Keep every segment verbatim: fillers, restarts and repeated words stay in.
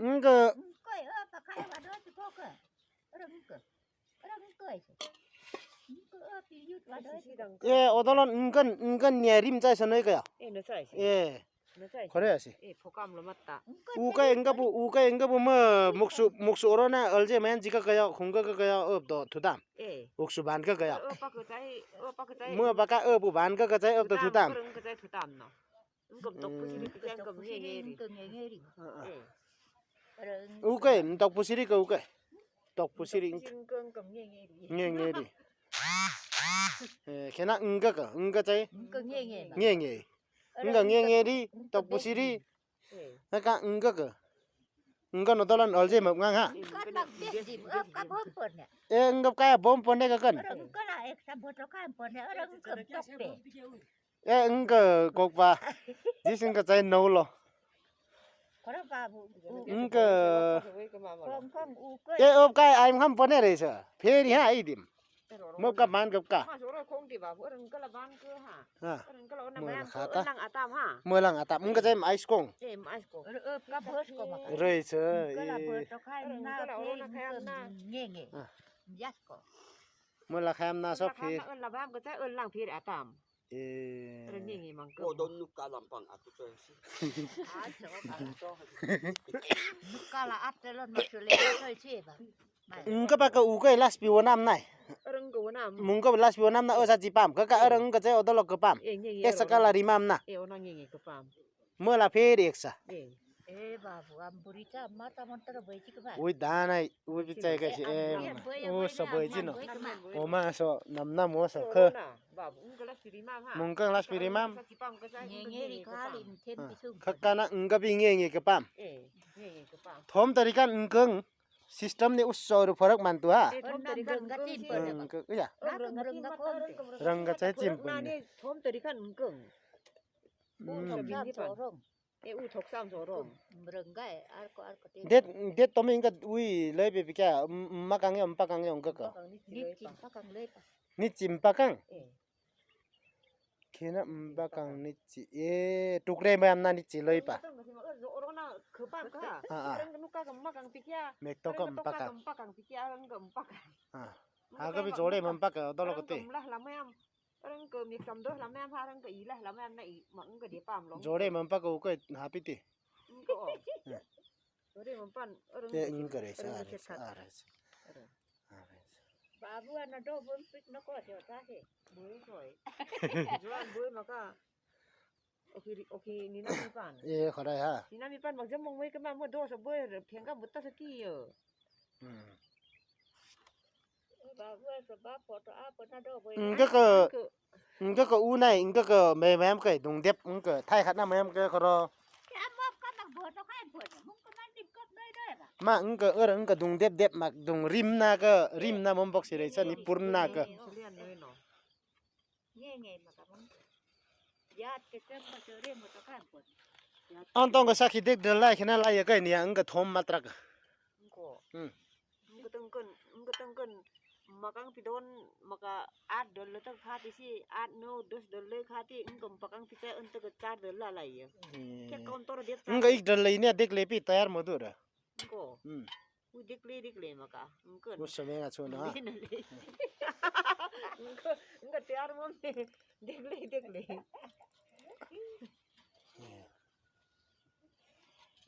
Ngkø. E, odølon ngkøn, ngkøn nye rim chai sō nø kaya. E, nø chai sō. E. Kore asi. Uke ngkø bu, uke ngkø bu mø muksu, muksu oro na alje mayan jika kaya, khungke kaya, ep do tutam. Uksu ban ke kaya. Mø baka ep bu ban ke kaya, ep do tutam. Uke, tok pusiri ke uke. Tok pusiri. Nge nge ri. E, kena ngke ke, ngke chai. Nge nge. Ngke nge nge ri, tok pusiri. Ngka ngke ke. Ngke no tolan alje map ngang ha. E, ngke kaya bom pone ke kan. E, ngke kokpa. Jis ngke chai no lo. Ngke. E, op kai ai ngam pone re sa. Pheri ha idim. Mop ka man kap ka. Mø la khata. Mø lang atam. Ngke chai ma ice kong. Re sa. Mø la kham na so pheri. E. Ko don nukka lampang atu choi si. Nukka la at telon ma chule choi si ba. Ngke pa ke uke last pi wonam nai. Mungke last pi wonam na, o sa ji pam. Ke ka ereng ke chai odolo ke pam. Ek sa ka la rimam na. Mø la pheri ek sa. E babu, am burita mata montra boi chik ba. Ui danai, ui pichai ka si em. O so boi chino. O ma so nam nam o so ke. Mungkang last pi rimam. Kakana ngka pi nge nge ke pam. Thom tarikan ngkang system ni usso ru pharak mantu ha. Rang ka chai chim pun. Thom tarikan ngkang. E u thok sam so rong. Det, det tomi ngka ui lei pe pikia, makang yo, pakang yo ngka ka. Ni chim pakang. Kina mpakang ni chi, e, tukre ma amna ni chi loi pa. A, a. Mek to ka mpakang. A. Ha ka bi jole ma mpakang, dolo ko te. Jole ma mpakang ko ko happy te. Te ngkare sa, are sa, are sa. Babu ana do bom pik no ko jo ta he. Boi soi. Juan boi maka. Oki, oki, nina mi pan. E, kharai ha. Nina mi pan mak jam mong mai kema mo do so boi, phengka buta so ki yo. Hmm. Ngka ka, ngka ka u nai, ngka ka me mem ka dung dep, ngka thai khat na mem ka koro. Ma ngka er ngka dung dep dep mak dung rim na ka, rim na mom bok sire sa ni pur na ka. An tong ka sakhi dek de lai khena lai ya kai ni ya ngka thom matrak. Ngko. Hmm. Ngka tengken, ngka tengken makang pidon maka at dol le tak khati si at no dos dol le khati ngka pakang picha ente ke char dol la lai ya. Hmm. Kya kaun tor dia. Ngka ik dol lai ni dek le pi tayar mo tu da. Ngko. Hmm. U dikle, dikle maka. Ngkun. U seme nga chuna. Ngkun, ngkun tiar mom ne. Dikle, dikle.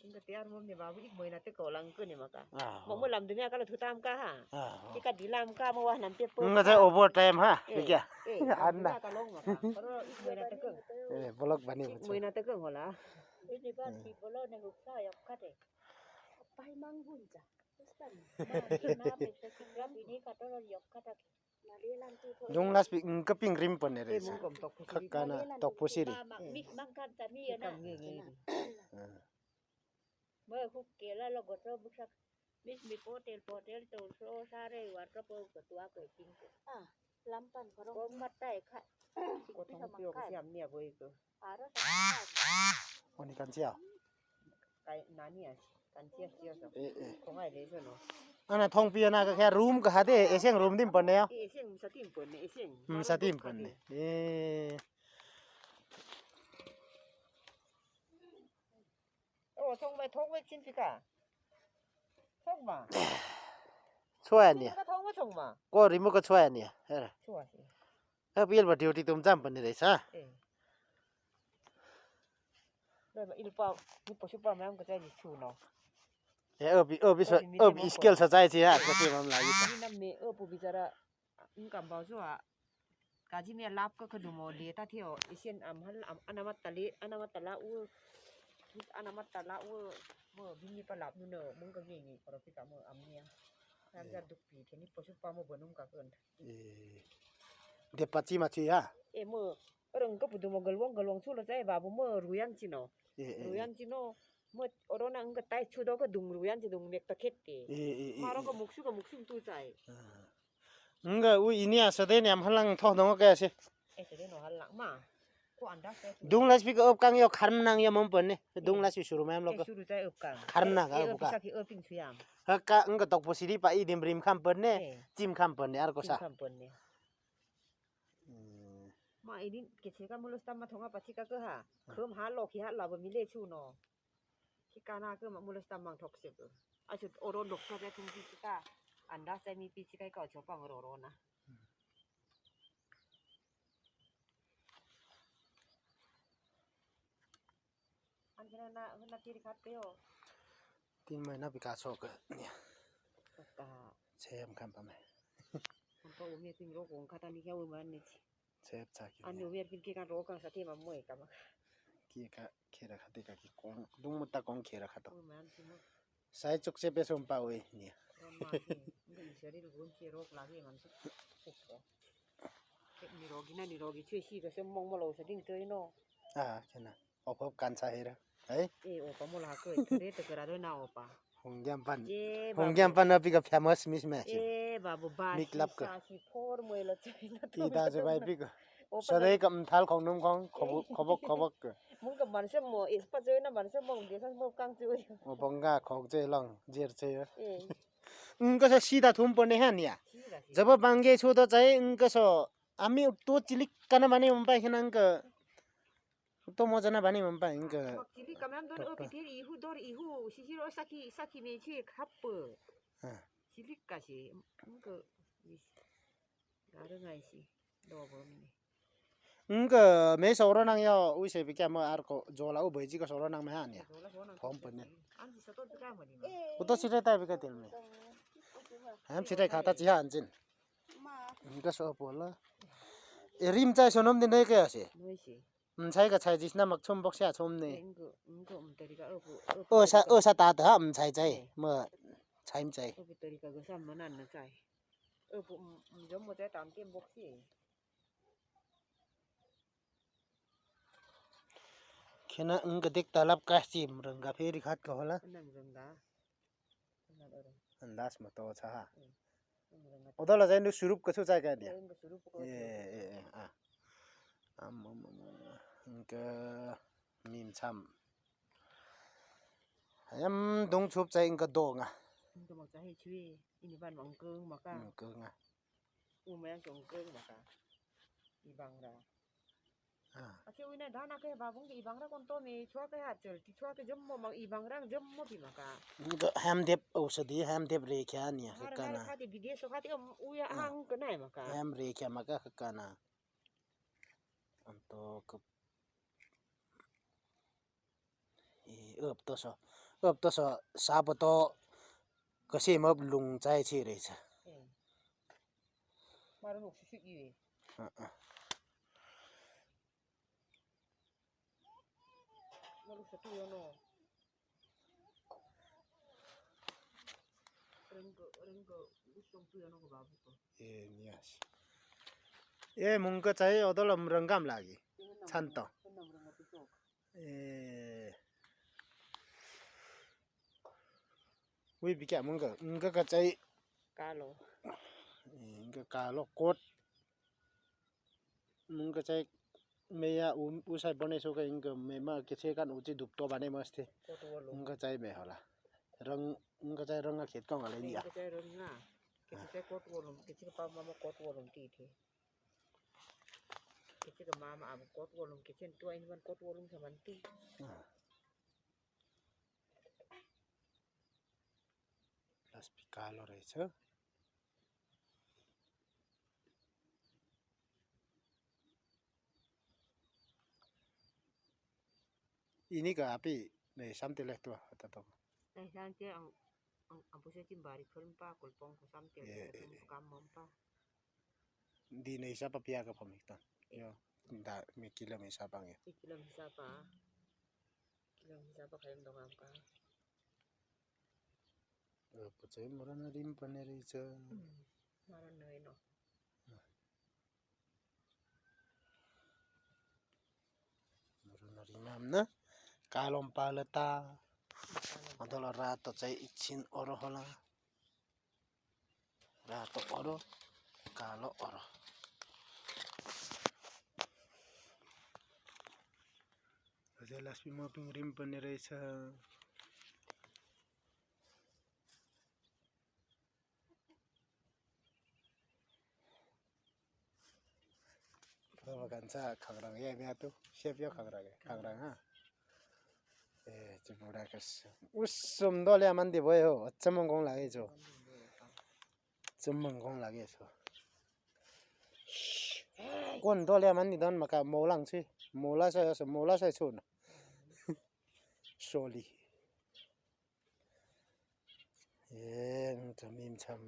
Ngkun tiar mom ne babu ik moina te ko lang kun ne maka. Ah. Mo mo lam dunia kala thutam ka ha. Ah. Ika dilam ka mo wah nam te po. Ngkun sa overtime ha. Eh, kya? Eh, anna. Ka long maka. Pero ik moina te ko. Eh, bolok bani. Ik moina te ko hola. Ini ba si bolo ne huksa yok kate. Dung last week, mm, kaping rim pon ne re sa. Kakana tok pusiri. Lampan korong. Ko tong pio ko siam ni a boi ko. Oni kan sia. Kai nani a kan sia sia so. Eh, eh. Ko ngai le so no. Ana thong pia na ka khe room ka hade, eseng room dim pon ne. Eseng sa dim pon ne, eseng. Hmm, sa dim pon ne. Eh. Thok we chin pika. Thok ma. Choi ani. Ka thok ma chong ma. Ko rimu ka choi ani. Era. Choi si. Ka pil ba duty tum jam pani re sa. Eh. Doi ba il pa, ni po su pa mam ka chai ni chu no. Eh, obi, obi so, obi skill sa chai chi ha, ka si mam la yi sa. Ni nam me, obi bichara. Ing kam bau su a. Ka ji me lap ka ka du mo le ta theo. Asian am hal am, ana mat ta le, ana mat ta la u. Ana mat ta la u. Mo bini pa lap nu no, mung ka ngi ngi, para pika mo am ni a. Nam ja duk pi, keni po su pa mo bonum ka kun. Eh. De pa chi ma chi ha. Eh, mo. Orang ka pu du mo galwang, galwang su lo chai ba bu mo ruyan chi no. Eh, eh, eh. Ruyan chi no. Mo orang na ing ka tai chu do ka dung ruyan chi dung mek ta khet te. Eh, eh, eh, ma ro ka eh. Muk su ka muk su tu chai. Ah. Ing ka u ini a sa de ni am halang tho dong ka se. Eh, sa de no halang ma. Ko anda se. Dung las pi ka op kang yo kharm nang yo mom pon ne. Dung las pi suru mam lo ka. Suru chai op kang. Kharm nang ka op ka. Sa ki op ping su yam. Ha ka ing ka tok po siri pa i dim rim kham pon ne. Eh. Chim kham pon ne ar ko sa. Chim kham pon ne. Hmm. Ma ini kece ka mulus tam ma thonga pa chi ka ke ha. Khum ha lo ki ha la ba mi le chu no. Ki ka na ke ma mulus tam mang thok se ke. A chu oro dok ka ja thung pi chi ka. Anda sai mi pi chi ka ka cho pang ro ro na. An kena na, na tiri khat pe o. Tin mai na pi ka so ke. Ka. Sem kam pa me. An pa u me tin ro kong kata ni kya u man ni chi. Sem sa ki. An u me pin ke kan ro kan sa ti ma mo e ka ma. Ki ka, ke ra khat ka ki kong. Dung mo ta kong ke ra khat. U man chi mo. Sai chuk se pe som pa ue ni. Ron ma ki, ngi seri lu gun ki rok lagi man su. Ni rogi na, ni rogi chue si ka sem mong mo lo sa ding toi no. Ah, kena. Op op kan sa hera. Ai? Eh, opa mo la ko, thare te kera do na opa. Hung jam pan. Eh, hung jam pan na pi ka famous mismatch. Eh, babu ba. Mik lap ka. Sa si por mo lo chue na. Ti ta se bai pi ka. Sa dei kam thal khong num khong, khobok, khobok, khobok. Mung ka man se mo, is pa choi na man se mo, de sa mo kang choi. Mo bong ka khong choi long, jer choi. Eh. Ung ka sa si ta thum pon ne han ya. Jaba bang ge chu to chai ung ka so. Ami to chilik kana bani mumpai kena ung ka. To mo jana bani mumpai ung ka. Chilik kamam don o pitir ihu dor ihu, sisi ro saki, saki me chi khap. Ah. Chilik ka si, ung ka. Garu ngai si. Do bo mi. Ung ka me soro nang yo, ui se bi kya mo ar ko, jola u bai ji ka soro nang me han ya. Thom pon ne. An si sa to ka mo ni ma. U to si re ta bi ka til me. Ham si re khata chi han jin. Ung ka so po la. E rim chai so nom din dai ka ya se. Noi si. Ung chai ka chai jis na mak chom bok sia chom ne. Ung ka, ung ka um tari ka o pu. O sa, o sa ta ta ha um chai chai. Mo chai um chai. O pu tari ka ga sam ma nan na chai. O pu um, um jom mo chai tam kem bok si. Kena ung ka dik talap ka sim rengga pheri khat ka hola. Nang rengga. Nang rengga. Andas ma to cha ha. Hmm. Nang rengga. Odola jai nu surup ka chu chai ka dia. Nang surup ko. Eh, eh, eh, ah. Am, am, am, am. Ung ka mim cham. Ayam dung chup chai ung ka do nga. Ung ka mak chai he chui. Ini ban mang kung maka. Mang kung nga. U me ang kung kung maka. Ibang ra. Ah. Ache u ina dana ke babung ke ibang ra kon to me chua ke ha chel ti chua ke jom mo mang ibang ra jom mo pi maka. Ung ka ham dep o sa di ham dep re kya ni ha kana. Khati bide so khati um u ya ang ke nai maka. Ham re kya maka kana. Anto ke. E, up to so. Up to so, sa pa to. Kasi map lung chai chi re cha. Maru nuk si si i. Ah, ah. Maru sa tu yo no. Ring ko, ring ko, usong tu yo no ko babu ko. E, nias. E, mung ka chai odola mrengam lagi. Chanto. E. Ui, bi kya mung ka, mung ka ka chai. Kalo. E, mung ka kalo kot. Mung ka chai me ya u, u sai bone so ka ing ka me ma ke che kan u chi dup to bane maste. Kot wolum. Mung ka chai me hola. Rang, mung ka chai rang a khet kong ale ya. Mung ka chai rang a. Ke che kot wolum, ke che pa mama kot wolum ti ti. Kece ke mama am kot wolum, kece tua ini man kot wolum samanti. Ah. Kalo re sir. Ini ka api ne samte le tua atato. Eh, samte ang, ang, ang puso cimbari kulpa, kulpong ko samte le, eh, eh, eh, kamampa. Di ne sapa pia ka pamiktan. Yo, da mi kila mi sapa ngi. Kila mi sapa. Kila mi sapa kayong dong angka. Eh, puso mura na rimpa ne risa. Hmm, mura na ino. Mura na rimam na. Kalom paleta. Adala rato cai icin oro hola. Rato oro. Kalo oro. Asa las pi mo ping rimpa ne resa. Pamakan sa kangrang ya, mi atu. Siap ya kangrang ya. Kangrang ha. Eh, cipura kas. Usum dole aman di boy ho. Acamang kong lagi jo. Acamang kong lagi jo. Kon dole aman di don maka molang si. Mola sa, mola sa sun. Sorry. Eh, tamim tam.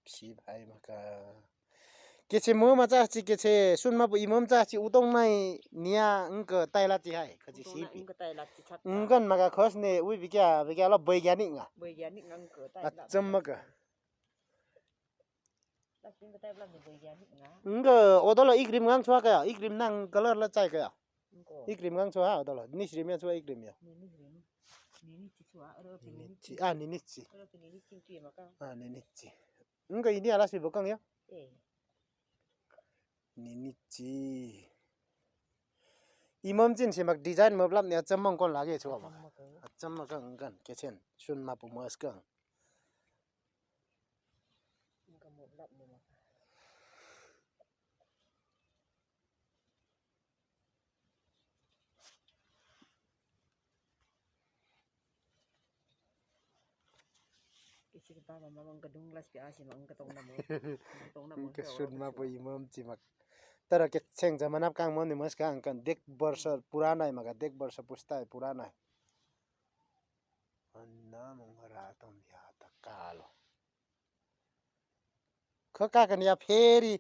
Sip hai maka. Kece mom a ca ci kece sun mapu i mom ca ci utong nai nia ngke tai la ci hai. Kece sipi. Ngke maka kos ne ui bikia, bikia lo boigani nga. Boigani nga ngke tai la. Acam maka. Ngke odolo ikrim ngang sua kaya, ikrim nang color la cai kaya. Ikrim ngang sua odolo, nisrim ya sua ikrim ya. Ninici. Ah, ninici. Ah, ninici. Ngke ini ala si bokang ya. Ninici. Imam cin si mak design mablap ni acamang kon lagi sua mak. Acamang kang kan kecen sun mapu mas kang. Kisi kita mama mang kedung las pi asi mang ketong namo. Ketong namo. Kesun ma po imam cimak. Tara keceng zaman ap kang mon ni mas kang kan dek borsa purana maka dek borsa pusta purana. Anna mong ratom ya takalo. Kaka kan ya feri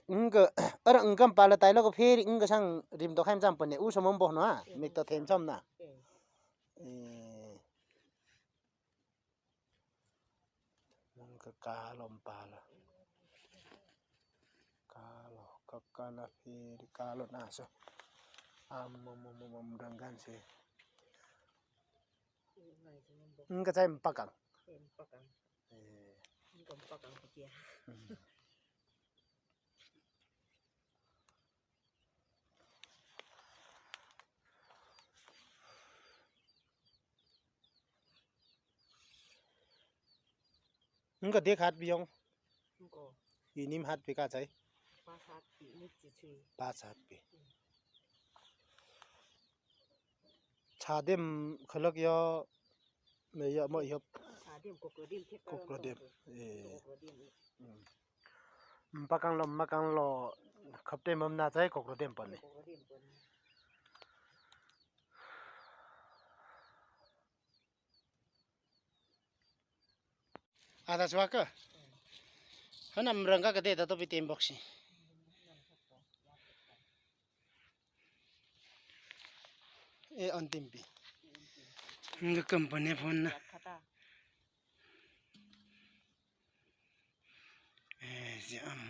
ngke, er ngke pala tailo ko feri ngke sang rim to khaim cham pene u somom boh no ha, mik to them cham na. Eh. Ngke kalo pala. Kalo, kaka na feri kalo na so. Am, am, am, am, am, danggan si. Ngke cai mpakang. Eh, mpakang. Eh. Ngke mpakang pikia. Hmm. Ngke dek hat pi yong. Ngke. Inim hat pi ka cai. Pas hat pi, nit ci cui. Pas hat pi. Hmm. Chadem khalak yo, me yo mo yo. Chadem kokrodem thep. Kokrodem. Eh. Kokrodem. Hmm. Mpakang lo, mpakang lo, khapte mam na cai kokrodem pon ni. Kokrodem pon ni. Ada suaka. Hana merengka kete tato pi tembok si. Eh, antim pi. Ngke company phone na. Eh, si am.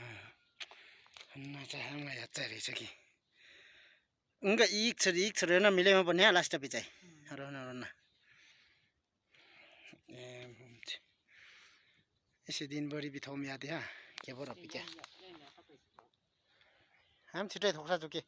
Hana sa hana ya cari saki. Ngke ik seri, ik seri na mile ma pone last pi cai. Haro na, haro na. Em, ese din bari pi thom ya de ha. Ke boro pi ke. Ham site thoksa chuke.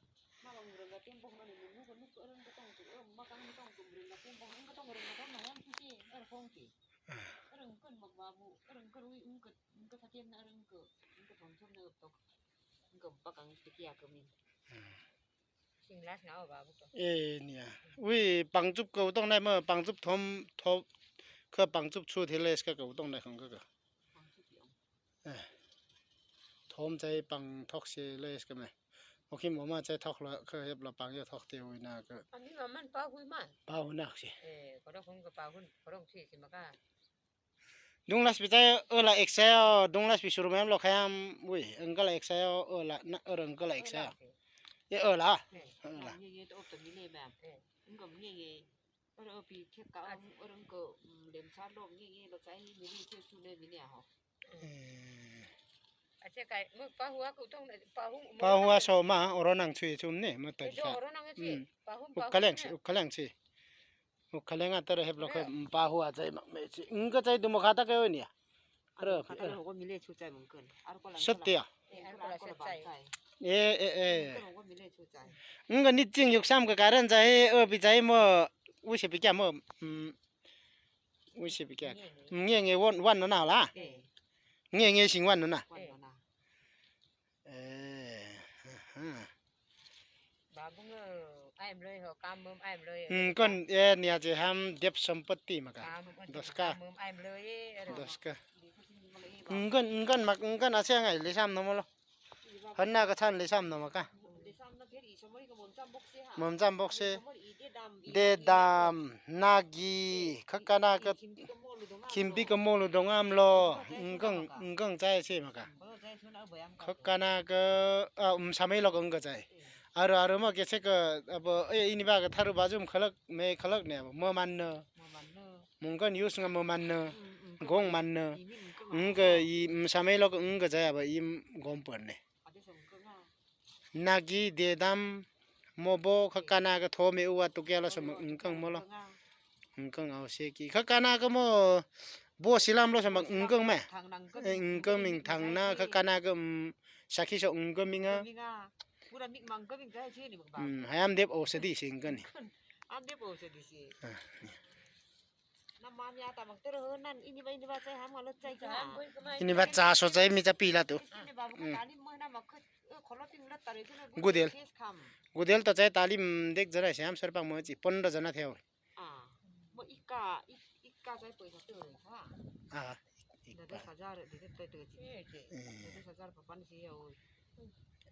Singlas nga o ba bu ko. Eh, nia. Ui, pangchup ko tong nai ma, pangchup thom, thom, Kơ pang chup chu thi les kơ kau tong nai khong kơ kơ. Eh. Thom chai pang thok se les kơ me. Okim oma chai thok la kơ hep la pang yo thok te ui na kơ. Ami ma man pa hui ma. Pa hui na se. Eh, ko dong khong kơ pa hui, ko dong si si ma ka. Dung las pi chai ơ la ek sa yo, dung las pi suru mem lo khayam, ui, engkal ek sa yo, ơ la, na, ơ engkal ek sa yo. Ye ơ la, ơ la. Eh. Pa hua so ma, oro nang chui chum ne, ma ta ka. Uk kaleng si, uk kaleng si. Uk kaleng a tara hep lo khe, pa hua chai mak me si. Engkau chai du mo khata ke oi ni a. Aro, aro. Sot te a. Eh, eh, eh. Engkau ni ching yuk sam ka karan chai, o pi chai mo, u se pi kya mo, mm, u se pi kya. Nge, nge, wan, wan no na la. Nge, nge, sing wan no na. Eh, aha. Ba bung, eh, ai mloi ho, kam mum ai mloi. Hmm, kon, eh, ni a je ham dep sampatti ma ka. Kam mum, doska. Kam mum ai mloi, eh, ero. Doska. Kon, kon mak, kon a se ngai le sam no mo lo. Hana ka chan le sam no ma ka. Mom cham bok se. Dedam, nagi, khakana ka, khimbi ka molu dong am lo, engkang, engkang chai se ma ka. Khakana ka, ah, um, samai lo ka engkang chai. Aro, aro ma ke se ka, abo, eh, ini ba ka tharu bajum khalak, me khalak ne, abo, mo man no. Mungkan yus nga mo man no. Gong man no. Engkang i, um, samai lo ka engkang chai, abo, i gom pon ne. Nagi, dedam, mobo, khakana ka thome uwa tukia lo sama engkang mo lo. Engkang au se ki. Khakana ka mo bo silam lo sama engkang me. Eh, engkang ming thang na, khakana ka, mm, sakhi so engkang ming a. Mm, hayam dep o se di si engkang ni. Ah, ni. Ini ba cha so chai mi cha pi la tu. Gudel. Gudel to chai talim dek jana siam sar pang mo chi pondro jana theo. Ah, ik pa.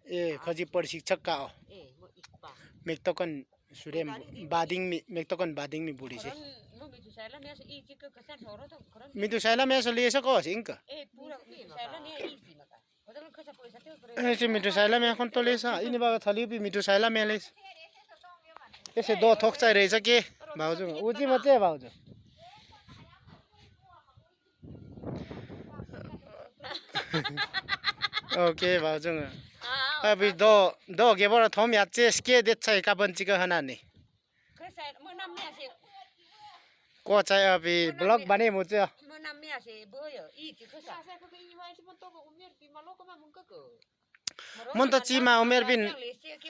Eh, khaji parsi chaka o. Mek to kon surem bading mi, mek to kon bading mi buri si. Mi tu saila me so le sa ko si engkang. Eh, si mi tu saila me kon to le sa. Ini ba thali pi mi tu saila me le sa. Ese do thok chai re sa ke. Bau jung. Uji ma che bau jung. Okay, bau jung. Abi do, do ge bora thom ya che ske det chai ka ban chi ka hana ni. Ko chai abi blog bane mo che. Mon to chi ma umer bin,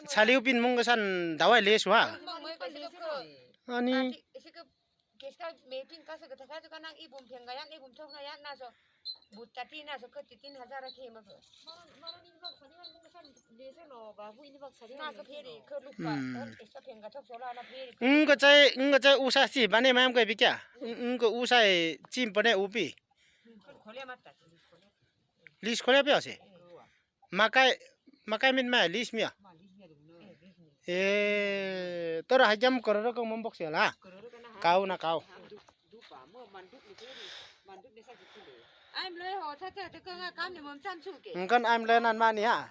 saliu bin mung ka san dawai le su ha. Ani. Engkau chai, engkau chai usa si bane mam kai bi kya. Engkau usa e chim pane upi. Lis kholia pia se. Makai, makai min ma lis mia. Eh, tora hajam kororo ko mombok siala. Kau na kau. Engkon am le nan mani ha.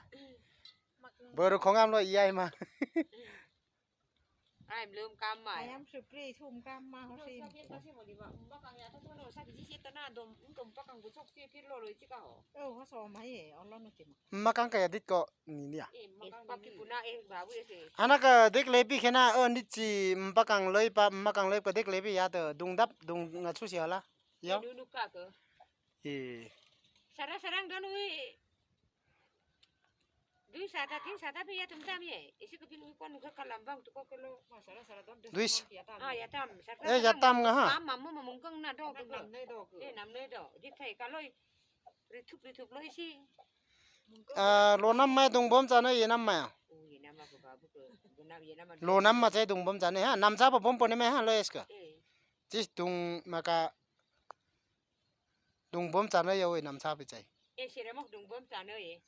Baru kong am lo iyai ma. Ai mlum kam mai. Ayam supri sum kam ma ho sin. Makang ka ya dit ko ni ni a. Ana ka dek lepi khena o nit chi makang loi pa makang loi ko dek lepi ya to dung dap dung nga chu si hala. Yo. Sara sarang don ui. Dui sata tin sata pi ya tum tam ye. Isi ke pin ui kon ke kalam bang tu ko ke lo. Dui. Ah, ya tam. Eh, ya tam nga ha. Kam mamu mamung kang na do. Eh, nam ne do. Di thai ka loi. Rithup rithup loi si. Ah, lo nam mai dung bom chane ye nam mai. Lo nam ma chai dung bom chane ha. Nam cha pa bom pone mai ha lo eska. Tis dung maka Dungbom channe yo e nam sa pe chai. E sere mo dungbom channe e.